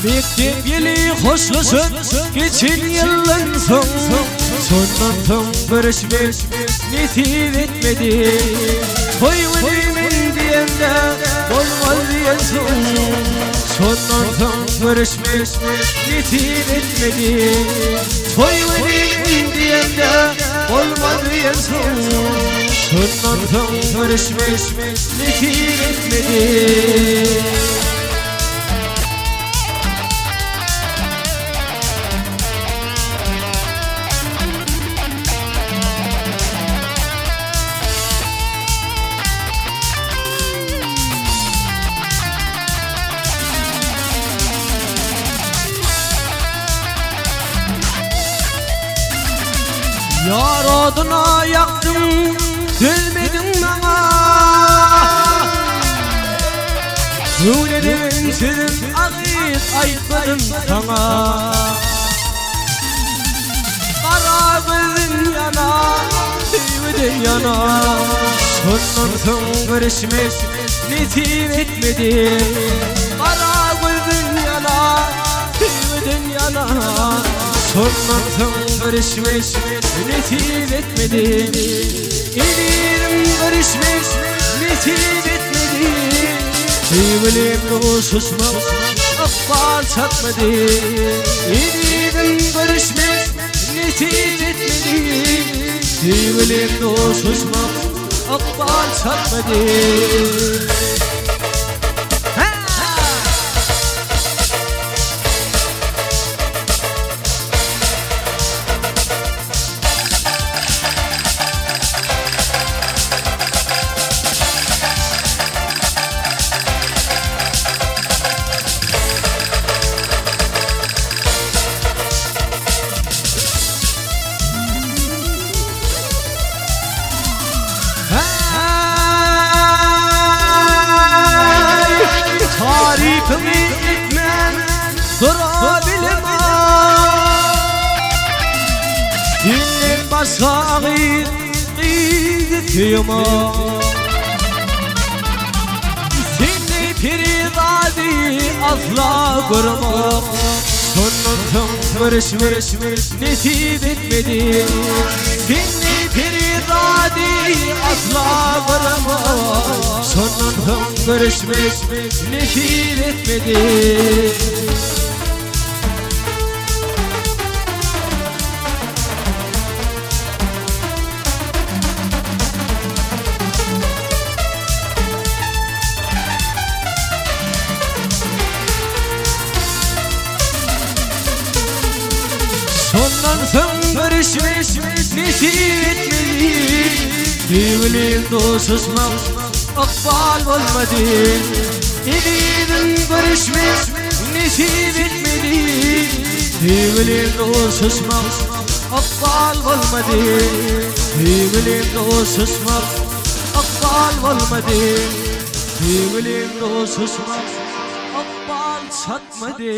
Mekdep ýyly hoşlaşyp geçen ýyldan soň, Şondan soň görüşmek nesip etmedi. Toý güni men diýemde bolmaz diýensoň, Şondan soň görüşmek nesip etmedi. Toý güni men diýemde bolmaz diýensoň, Şondan soň görüşmek nesip etmedi. Ýar oduna ýakdyň, dözmediň maňa. Göwnedim sözüm agyz aýtmadym saňa. Gara gözüm ýana, söýgüden ýana. Şondan soň görüşmek nesip etmedi. Gara gözüm ýana, söýgüden ýana. Şondan soň görüşmek nesip etmedi. Ezizim görüşmek nesip etmedi. Söýgülim duşuşmak ykbal çatmady. Ezizim görüşmek nesip etmedi. Söýgülim duşuşmak ykbal çatmady. Tarypyňy etmän durabilmän. Senden başga gyz gyzy söýemok. Seni perizady asla göremok. Şondan soň görüşmek nesip etmedi. Seni perizady asla göremok. Şondan soň görüşmek nesip etmedi. Şondan soň görüşmek nesip etmedi. Söýgülim duşuşmak ykbal bolmady. Ezizim görüşmek nesip etmedi. Söýgülim duşuşmak ykbal bolmady. Söýgülim duşuşmak ykbal bolmady. Söýgülim duşuşmak ykbal çatmady.